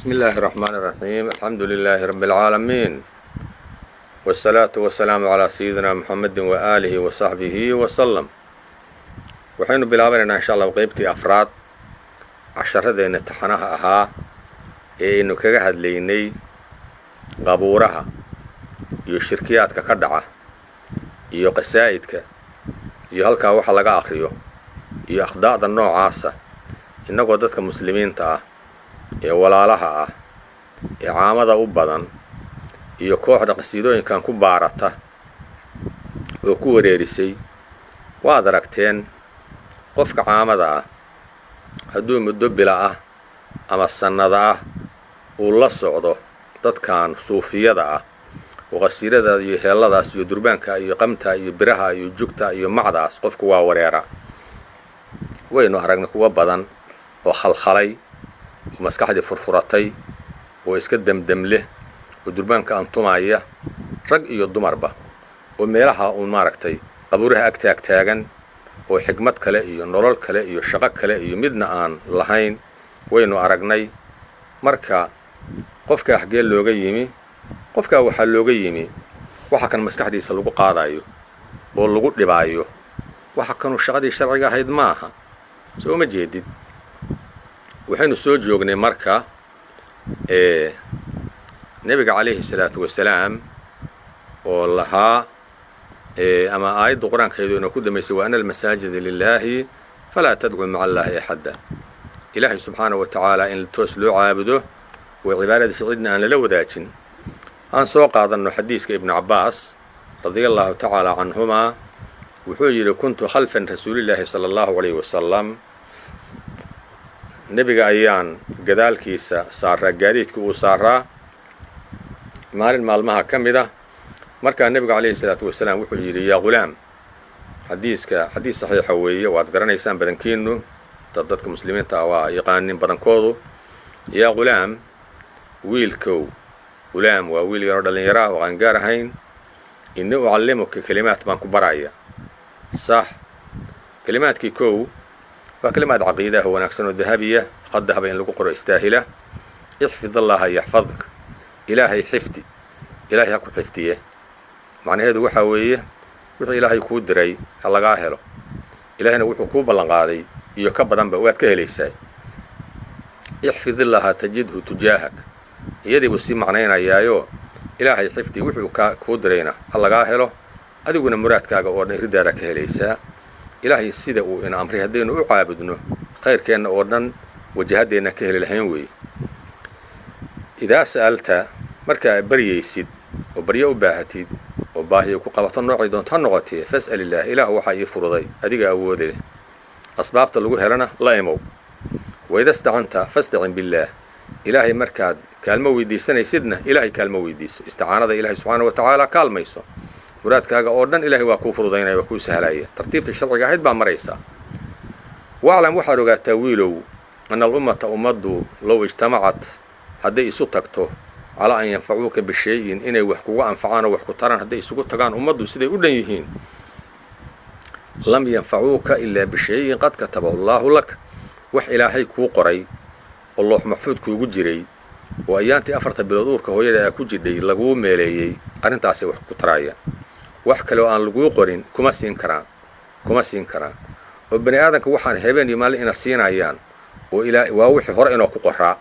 بسم الله الرحمن الرحيم، الحمد لله رب العالمين، والصلاة والسلام على سيدنا محمد وآله وصحبه وسلم. Waxaynu bilaabanaynaa, insha Allah, qeybtii afraad casharadeenna taxanaha ahaa ee aynu kaga hadlaynay qabuuraha iyo shirkiyaadka ka dhaca iyo qasaa'idka iyo halkaa waxa laga akhriyo iyo akhdaa'da noocaasa, innagoo dadka muslimiinta ah ee walaalaha ah ee caamada u badan iyo kooxda qasiidooyinkan ku baarata oo ku wareerisay. Waad aragteen, qofka caamada ah hadduu muddo bila ah ama sannada ah uu la socdo dadkan suufiyada ah oo qasiidada iyo heelladaas iyo durbaanka iyo qamta iyo biraha iyo jugta iyo macdaas, qofku waa wareera. Waynu aragnay kuwo badan oo khalkhalay oo maskaxdii furfuratay oo iska demdem leh oo durbaanka antumaya, rag iyo dumarba, oo meelaha uun maaragtay qabuuraha ag taag taagan oo xigmad kale iyo nolol kale iyo shaqo kale iyo midna aan lahayn waynu aragnay. Marka qofkaa xaggee looga yimi? Qofkaa waxaa looga yimi waxa kan maskaxdiisa lagu qaadayo oo lagu dhibaayo. Waxa kanuu shaqadii sharciga ahayd ma aha, soo ma jeedid? Waxaynu soo joognay marka nebiga calayhi salaatu wasalaam oo lahaa, ama aayadda qur-aankeedu inuu ku dambaysay, وأن المساجد لله فلا تدعوا مع الله أحدا. Ilaahay subxaanahu wa tacaala in toos loo caabudo oo cibaadadiisa cidna aan lala wadaajin. Aan soo qaadanno xadiiska Ibnu Cabbaas رضي الله تعالى عنهما. Wuxuu yidhi: كنت خلف رسول الله صلى الله عليه وسلم. Nebiga ayaan gadaalkiisa saaraa, gaadiidka uu saaraa, maalin maalmaha ka mid ah. Markaa nebigu calayhi salaatu wasalaam wuxuu yidhi: يا غلام. Xadiiska xadiis saxiixa weeye, waad garanaysaan badankiinu, dadka muslimiinta ah waa yaqaanin badankoodu. يا غلام, wiilkow. غلام waa wiil yaroo dhallinyaraa oo qaangaar ahayn. إني أعلمك كلمات, baan ku baraya. Sax, kelimaadkii kow waa kelimaad caqiidaha wanaagsan oo dahabiya, khad dahaba in lagu qoro istaahila. احفظ الله يحفظك, ilaahay xifdi, ilaahay ha ku xifdiye. Macnaheedu waxaa weeye, wuxuu ilaahay kuu diray ha lagaa helo, ilaahayna wuxuu kuu ballanqaaday iyo ka badanba waad ka helaysaa. احفظ الله تجده تجاهك, iyadii buu sii macnaynayaayo. Ilaahay xifdi, wuxuu ka kuu dirayna ha lagaa helo, adiguna muraadkaaga oo dhan ridaada ka helaysaa. Ilaahay sida uu ina amray haddaynu u caabudno, khayrkeenna oo dhan wajahaddeenna ka heli lahayn weeye. إذا سألت, markaa baryaysid oo baryo u baahatid oo baahiyo ku qabato, noocay doonto ha noqotee, فاسأل الله, ilaah waxaa ii furuday adiga awoode leh, asbaabta lagu helana la imow. وإذا استعنت فاستعن بالله, ilaahay markaad kaalmo weydiisanaysidna ilaahay kaalmo weydiiso. Isticaanada ilaahay subxaana wa tacaala kaalmayso, muraadkaaga oo dhan ilaahay waa kuu fududaynaya, waa kuu sahlaya. Tartiibta sharciga ahayd baa maraysaa. واعلم, waxaad ogaataa, wiilow, أن الأمة, ummaddu, لو اجتمعت, hadday isu tagto, على أن ينفعوك بشيء, inay wax kugu anfacaan oo wax ku taraan hadday isugu tagaan ummaddu siday u dhan yihiin, لم ينفعوك إلا بشيء قد كتبه الله لك, wax ilaahay kuu qoray oo loox maxfuud kuugu jiray oo ayaantii 4ta bilood uurka hooyada aa ku jidhay laguu meeleeyey, arrintaasay wax ku taraayaan. Wax kale oo aan laguu qorin kuma siin karaan, kuma siin karaan. Oo bani aadamka waxaan habeen iyo maalin ina siinayaan oo ilaa waa wixii hore inoo ku qoraa.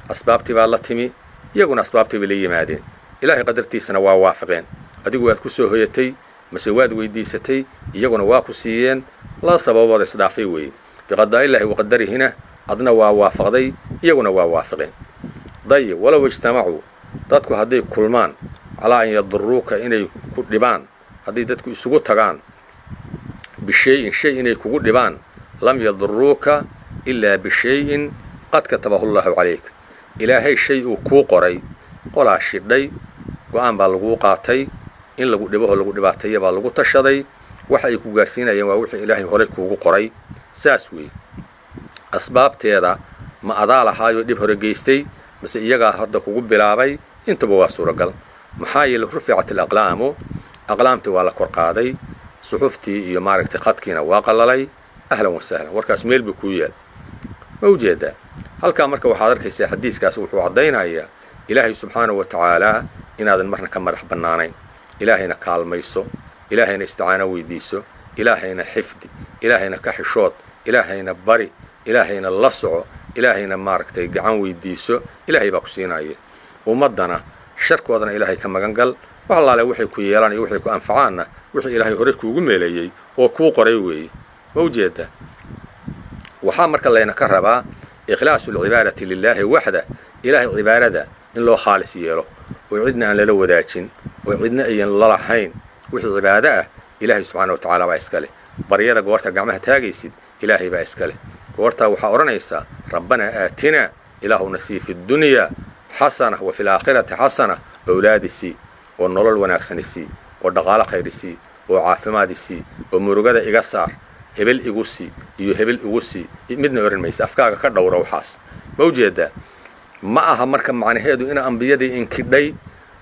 Asbaabtii baa la timi, iyaguna asbaabtii bay la yimaadeen, ilaahay qadartiisana waa waafaqeen. Adigu waad ku soo hoyatay mase waad weydiisatay, iyaguna waa ku siiyeen. Laba sababood isdhaafay weeye. بقضاء الله وقدره na adna waa waafaqday, iyaguna waa waafaqeen. Dayib. ولو اجتمعوا, dadku hadday kulmaan, على أن يضروك, inay ku dhibaan, hadday dadku isugu tagaan, بشيء, shay inay kugu dhibaan, لم يضروك إلا بشيء قد كتبه الله عليك, ilaahay shay uu kuu qoray. Qolaa shidhay, go-aan baa laguu qaatay in lagu dhibaho lagu dhibaateeya baa lagu tashaday. Waxa ay ku gaarsiinayeen waa wixii ilaahay horay kuugu qoray. Saas weeye. Asbaabteeda ma adaa lahaayoo dhib hore geystay mase iyagaa hadda kugu bilaabay? Intuba waa suuragal. Maxaa yeele, رفعت الأقلام, aqlaamtii waa la kor qaaday, suxuftii iyo maaragtay khadkiina waa qalalay. أهلا وسهلا. Warkaas meel buu kuu yaal, ma ujeedaa? Halkaa marka waxaad arkaysaa xadiiskaas wuxuu caddaynayaa Ilaahay subxaanahu wa tacaalaa inaadan marna ka madax bannaanayn. Ilaahayna kaalmayso, Ilaahayna isticaano weydiiso, Ilaahayna xifdi, Ilaahayna ka xishood, Ilaahayna bari, Ilaahayna la soco, Ilaahayna maaragtay gacan weydiiso. Ilaahay baa ku siinaya. Ummaddana sharkoodana Ilaahay ka magan gal. Wax allaale waxay ku yeelaan iyo waxay ku anfacaanna wixii Ilaahay horey kuugu meeleeyey oo kuu qoray weeye. Ma ujeedda? Waxaa marka layna ka rabaa ikhlaasu alcibaadati lilaahi waxda, Ilaahay cibaadada in loo khaalis yeelo oo cidna aan lala wadaajin oo cidna ayan lalahayn. Wixii cibaado ah Ilaahay subxaana wa tacaala baa iska leh. Baryada goorta gacmaha taagaysid Ilaahay baa iska leh. Goortaa waxaa odhanaysaa: rabbanaa aatinaa, Ilaahuna sii, fi ddunyaa xasana wa fi laakhirati xasana, owlaadi sii, oo nolol wanaagsani sii, oo dhaqaalo khayri sii, oo caafimaadi sii, oo murugada iga saar. Hebel igu sii iyo hebel igu sii midna odhan maysa, afkaaga ka dhowra waxaas. Ma ujeeddaa? Ma aha marka macnaheedu ina ambiyadii inkidhay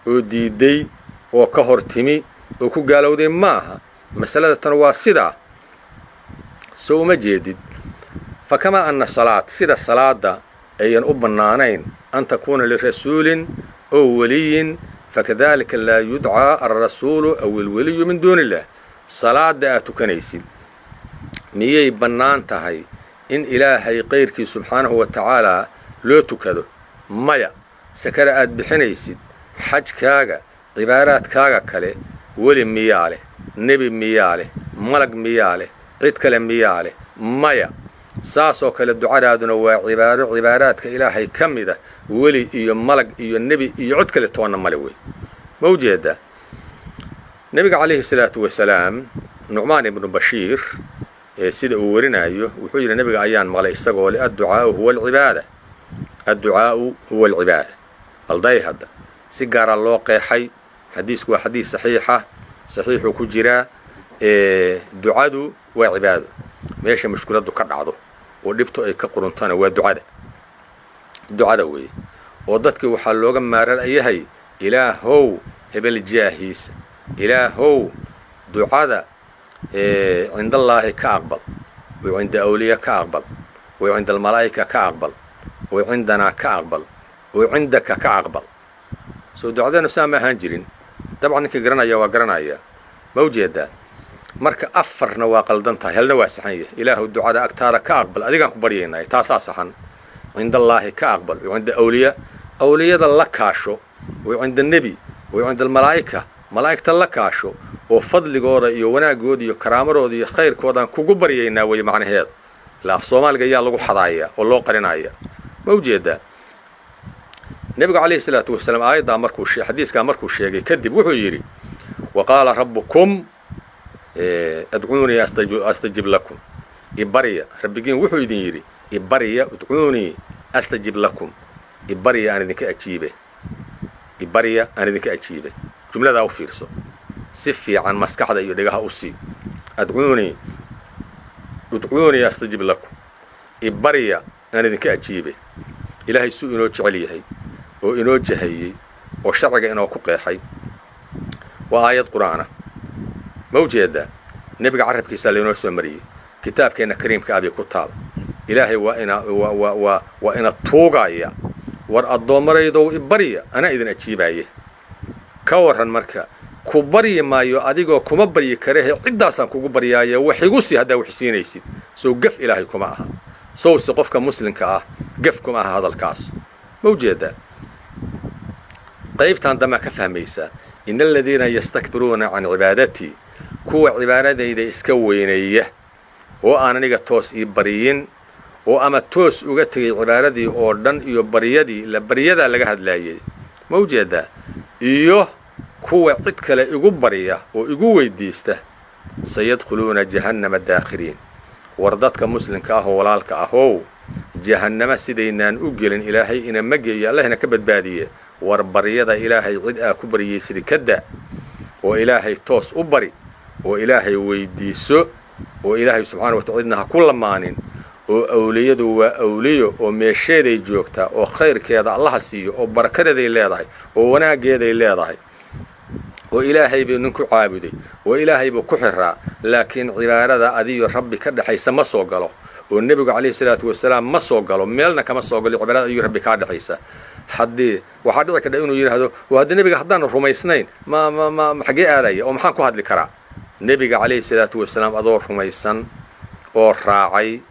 oo diiday oo ka hor timi oo ku gaalowday. Ma aha masalada tan, waa sidaa. Soo uma jeedid? Fa kamaa anna salaad, sida salaadda ayan u bannaanayn an takuuna lirasuulin ow weliyin, fakadalika laa yudcaa alrasuulu aw alweliyu min duuni illah. Salaadda aad tukanaysid miyay bannaan tahay in Ilaahay qayrkii subxaanahu wa tacaalaa loo tukado? Maya. Sakada aad bixinaysid, xajkaaga, cibaaraadkaaga kale, weli miyaa leh? Nebi miyaa leh? Malag miyaa leh? Cid kale miyaa leh? Maya. Saasoo kale ducadaaduna waa cibaaro cibaaraadka Ilaahay ka mida, weli iyo malag iyo nebi iyo cid kale toonna male wey. Ma ujeeddaa? Nebiga calayhi salaatu wasalaam, Nucmaan ibnu Bashiir ee sida uu warinayo, wuxuu yidhi: nebiga ayaan maqlay isagoo le: adducaa'u huwa alcibaada, adducaa'u huwa alcibaada. Balday hadda si gaara loo qeexay. Xadiisku waa xadiis saxiixa, saxiixuu ku jiraa. Ducadu waa cibaado. Meesha mushkiladdu ka dhacdo oo dhibtu ay ka quruntana waa ducada, ducada weeye. Oo dadkii waxaa looga maaranayahay: Ilaahow hebel jaahiisa, Ilaahow ducada cindallaahi ka aqbal, oo cinda awliya ka aqbal, oo cinda almalaa'ika ka aqbal, oo cindanaa ka aqbal, oo cindaka ka aqbal. Soo ducadeenu saa ma ahaan jirin? Dabcan ninkii garanaya waa garanaya. Ma ujeedaa? Marka afarna waa qaldan tahay, halna waa saxan yahay. Ilaahu ducada agtaada ka aqbal, adigaan ku baryaynay, taasaa saxan. Cindallaahi ka aqbal oo cinda awliya, awliyada la kaasho, oo cinda nebi, oo cinda almalaa'ika, malaa'igta la kaasho, oo fadligooda iyo wanaaggooda iyo karaamadooda iyo khayrkoodaan kugu baryaynaa weye macnaheeda. Ila af Soomaaliga yaa lagu xadaaya oo loo qarinaya. Ma ujeedaa? Nebigu calayhi salaatu wasalaam aayaddaa markuu xadiiskaa markuu sheegay kadib wuxuu yidhi: wa qaala rabbukum adcuunii astajib lakum. Ibarya, rabbigiin wuxuu idin yidhi: ibarya, udcuunii astajib lakum, ibarya aan idinka ajiibe, ibarya aan idinka ajiibe. Jumladaa u fiirso si fiican, maskaxda iyo dhegaha u sii. Adcuunii, udcuunii astajib lakum, ibarya aan idinka ajiibe. Ilaahay suu inoo jecel yahay oo inoo jahayey oo sharciga inoo ku qeexay, waa aayad qur'aana. Ma ujeedaa? Nebiga carabkiisaa lainoo soo mariyey, kitaabkeenna kariimka abay ku taal. Ilaahay waa ina waa waa ina tuugaya: war addoommaraydow, ibarya, anaa idin ajiibaaye. Ka warran marka? Ku baryi maayo adigoo kuma baryi karahe, ciddaasaan kugu baryaaye, wax igu sii haddaa wax siinaysid. Sow gef Ilaahay kuma aha? Sowse qofka muslimka ah gef kuma aha hadalkaas? Ma ujeedaa? Qaybtan dambaa ka fahmaysaa: ina aladiina yastakbiruuna can cibaadatii, kuwa cibaadadayda iska weyneeya oo aan aniga toos ii baryin, oo ama toos uga tegay cibaadadii oo dhan iyo baryadii la baryadaa laga hadlaayay. Ma ujeedaa? Iyo kuwa cid kale igu barya oo igu weydiista, sayadkhuluuna jahannama daakhiriin. War dadka muslimka ah oo walaalka ahow, jahannama sidaynaan u gelin Ilaahay inama geeyo, Allahna ka badbaadiye. War baryada Ilaahay cid aa ku baryaysidi ka da, oo Ilaahay toos u bari, oo Ilaahay weydiiso, oo Ilaahay subxana wa tacala cidna ha ku lamaanin. Oo awliyadu waa awliyo oo meesheeday joogtaa, oo khayrkeeda Allaha siiyo, oo barakadeeday leedahay, oo wanaaggeeday leedahay, oo Ilaahay buu ninku caabuday, oo Ilaahay buu ku xiraa. Laakiin cibaadada adiyo Rabbi ka dhexaysa ma soo galo, Oo nebigu calayhi salaatu wasalaam ma soo galo, meelna kama soo galo cibaadada ayuu rabbi kaa dhexaysa. Haddii waxaa dhici kardha inuu yidhaahdo, hadda nebiga haddaanu rumaysnayn, ma ma ma xaggee aadaya oo maxaan ku hadli karaa? Nebiga calayhi salaatu wasalaam adoo rumaysan oo raacay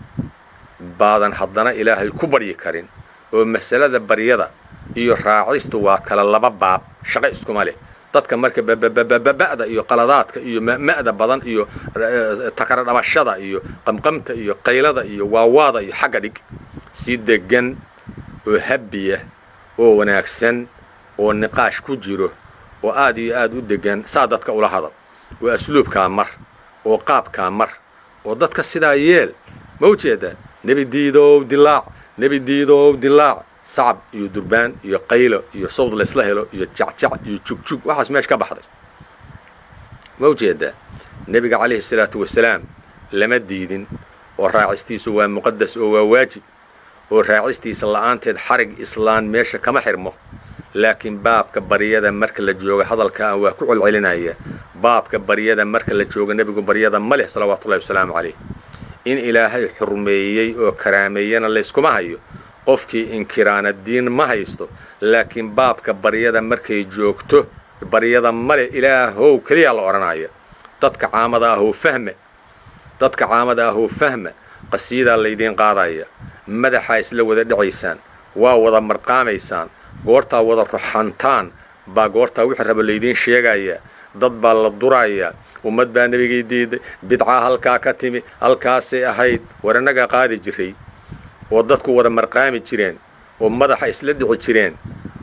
baadan haddana Ilaahay ku baryi karin. Oo masalada baryada iyo raacistu waa kala laba baab, shaqo iskuma leh. Dadka marka babababa'da iyo qaladaadka iyo ma'da badan iyo takara dhabashada iyo qamqamta iyo qaylada iyo waawaada iyo xagga dhig. Si degan oo habbiya oo wanaagsan oo niqaash ku jiro oo aad iyo aad u degan saa dadka ula hadal, oo asluubkaa mar oo qaabkaa mar oo dadka sidaa yeel. Ma ujeedaa? Nebi diidow dilaac, nebi diidow dilaac, sacab iyo durbaan iyo qaylo iyo sawd laysla helo iyo jacjac iyo jugjug, waxaas meesha ka baxday. Ma ujeedaa? Nebiga calayhi salaatu wasalaam lama diidin, oo raacistiisu waa muqadas oo waa waajib, oo raacistiisa la'aanteed xarig islaan meesha kama xirmo. Laakiin baabka baryada marka la joogo, hadalka aan waa ku celcelinaya, baabka baryada marka la joogo, nebigu baryada ma leh, salawaatullahi wasalaamu calayh. In Ilaahay xurmeeyey oo karaameeyena layskuma hayo, qofkii inkiraana diin ma haysto. Laakiin baabka baryada markay joogto, baryada male, Ilaahow keliyaa la odhanaya. Dadka caamada ahoo fahma, dadka caamada ahoo fahma, qasiidaa laydiin qaadaya, madaxaa isla wada dhacaysaan, waa wada marqaamaysaan, goortaa wada ruxantaan baa goortaa wixii raba laydiin sheegaya. Dad baa la duraaya, ummad baa nebigay diiday, bidcaa halkaa ka timi, halkaasay ahayd. War annagaa qaadi jiray oo dadku wada marqaami jireen oo madaxa isla dhici jireen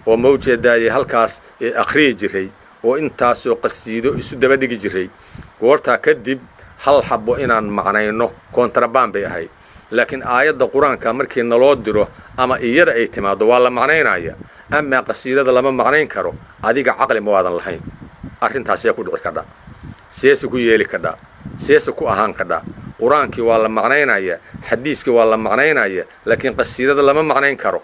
oo ma ujeedaayey halkaas akhriyi jiray oo intaasoo qasiido isu daba dhigi jiray. Goortaa kadib hal xabo inaan macnayno kontrabaan bay ahayd. Laakiin aayadda Qur-aanka markii naloo diro ama iyada ay timaaddo, waa la macnaynaya. Amaa qasiidada lama macnayn karo. Adiga caqli ma waadan lahayn? Arrintaasee ku dhici kadha? Seese ku yeeli kadhaa? Seese ku ahaan kadhaa? Qur-aankii waa la macnaynaya, xadiiskii waa la macnaynaya, laakiin qasiidada lama macnayn karo.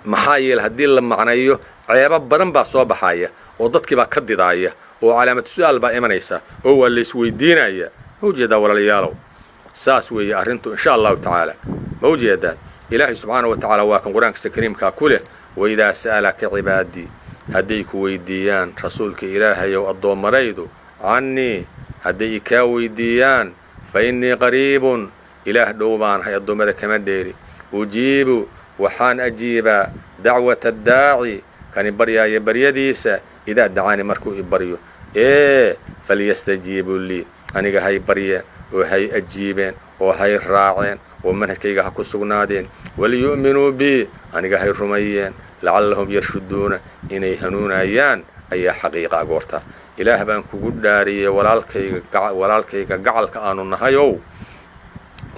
Maxaa yeele, haddii la macneeyo ceebo badan baa soo baxaya oo dadkii baa ka didaaya oo calaamatu su-aal baa imanaysa oo waa laysweydiinaya. Ma ujeedaa, walaalayaalow? Saas weeye arrintu, insha Allahu tacaala. Ma ujeedaa? Ilaahay subxaana wa tacaala waa kan Qur-aankiisa kariimkaa ku leh: "Waidaa sa'alaka cibaadii", hadday ku weydiiyaan, rasuulka Ilaahayow, addoommadaydu, "cannii", hadday ikaa weydiiyaan, "fa innii qariibun", Ilaah dhow baanahay, addoommada kama dheeri. "Ujiibu", waxaan ajiibaa, "dacwata addaaci", kani baryaaya baryadiisa, "idaa dacaani", markuu i baryo. Ee "falyastajiibuu lii", aniga hay baryeen oo hay ajiibeen oo hay raaceen oo manhajkayga ha ku sugnaadeen. "Waliyu'minuu bii", aniga hay rumeeyeen, "lacallahum yarshuduuna", inay hanuunayaan ayaa xaqiiqa goorta. Ilaah baan kugu dhaariyey, walaalkayga, walaalkayga gacalka aanu nahayow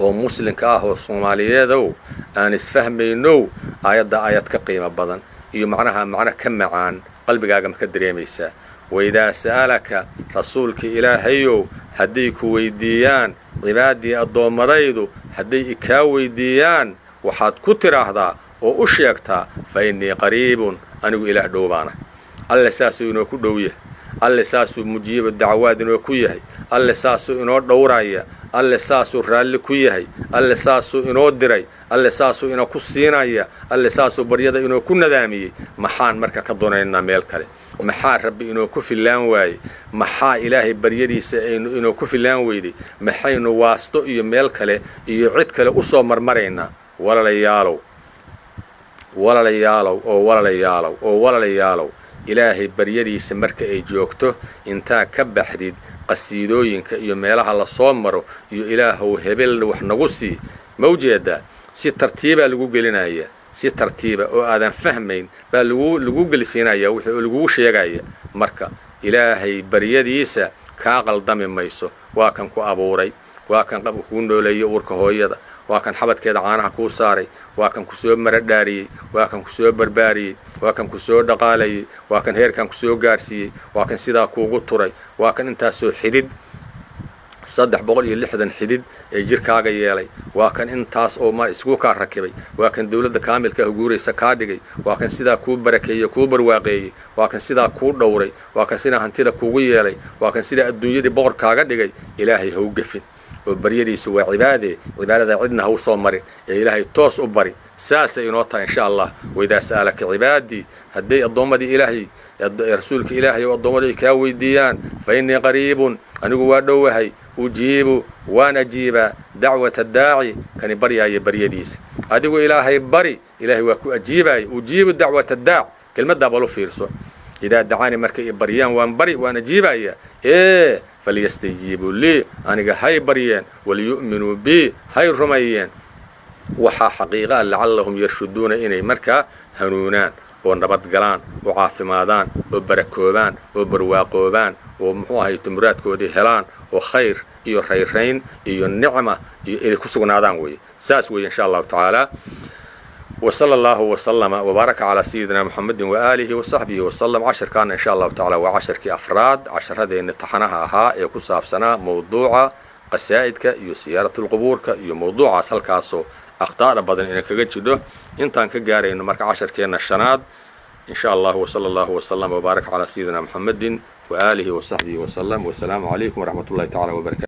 oo muslimka ah oo Soomaaliyeedow, aan isfahmaynow, aayadda aayad ka qiimo badan iyo macnaha macno ka macaan qalbigaaga ma ka dareemaysaa? Waidaa sa'alaka, rasuulka Ilaahayow, hadday ku weydiiyaan, "cibaadii", addoommadaydu hadday ikaa weydiiyaan, waxaad ku tidhaahdaa oo u sheegtaa: "Fa innii qariibun", anigu Ilaah dhow baana. Alle saasuu inoo ku dhow yahay, Alle saasuu mujiibu dacwaad inoo ku yahay, Alle saasuu inoo dhowraya, Alle saasuu raalli ku yahay, Alle saasuu inoo diray, Alle saasuu inoo ku siinaya, Alle saasuu baryada inoo ku nadaamiyey. Maxaan marka ka doonaynaa meel kale? Maxaa Rabbi inoo ku fillaan waayey? Maxaa Ilaahay baryadiisa aynu inoo ku fillaan weyday? Maxaynu waasto iyo meel kale iyo cid kale u soo marmaraynaa? Walaalayaalow, walaalayaalow oo walaalayaalow oo walaalayaalow, Ilaahay baryadiisa marka ay joogto, intaa ka baxdid qasiidooyinka iyo meelaha la soo maro iyo Ilaahow hebel wax nagu sii, ma ujeedaa? Si tartiibaa lagu gelinaya, si tartiiba oo aadan fahmayn baa lagu gelisiinaya wixii oo lagugu sheegaya. Marka Ilaahay baryadiisa kaa qaldami mayso. Waa kan ku abuuray, waa kan kuu nooleeyey uurka hooyada, waa kan xabadkeeda caanaha kuu saaray, waa kan ku soo maradhaariyey, waa kan ku soo barbaariyey, waa kan ku soo dhaqaalayey, waa kan heerkan ku soo gaarsiiyey, waa kan sidaa kuugu turay, waa kan intaasoo xidhid, 360 xidhid ee jirkaaga yeelay, waa kan intaas oo ma isku kaa rakibay, waa kan dawladda kaamilka ah guuraysa kaa dhigay, waa kan sidaa kuu barakeeyey, kuu barwaaqeeyey, waa kan sidaa kuu dhowray, waa kan sidaa hantida kuugu yeelay, waa kan sidaa adduunyadii boqor kaaga dhigay. Ilaahay ha u gefin. Oo baryadiisu waa cibaade, cibaadada cidna ha u soo marin ee Ilaahay toos u bari. Saasay inoo tahay, insha Allah. Waidaa sa'alaka cibaadii, hadday addoommadii Ilaahay, rasuulka Ilaahay oo addoommadii kaa weydiiyaan, fa innii qariibun, anigu waa dhowahay, ujiibu, waan ajiibaa, dacwata daaci, kani baryaaya baryadiisa. Adigu Ilaahay bari, Ilaahay waa ku ajiibaaya. Ujiibu dacwata daac, kelmaddaa balu fiirso. Idaa dacaani, markay i baryaan, waan bari, waan ajiibaya. Ee falyastajiibuu lii, aniga hay baryeen, waliyu'minuu bii, hay rumeeyeen. Waxaa xaqiiqa a lacallahum yarshuduuna, inay markaa hanuunaan oo nabad galaan oo caafimaadaan oo barakoobaan oo barwaaqoobaan oo muxuu ahay muraadkoodii helaan oo khayr iyo rayrayn iyo nicma iyo inay ku sugnaadaan weeye. Saas weeye, insha Allahu tacaala. Wsala allahu wslama wbaaraka calaa sayidina Muxamedin waaalihi wasaxbihi wasalam. Casharkaana, insha Allahu tacala, waa casharkii afraad casharadeenni taxanaha ahaa ee ku saabsanaa mowduuca qasaa'idka iyo siyaaratulqubuurka iyo mowduucaas, halkaasoo akhtaada badan inay kaga jidho. Intaan ka gaarayno marka casharkeenna shanaad, insha Allah, wsala allahu wslama wbaaraka calaa sayidina Muxamedin waaalihi wasaxbihi wasalam. Wasalaamu calaykum waraxmat ullahi tacala wbarakatu.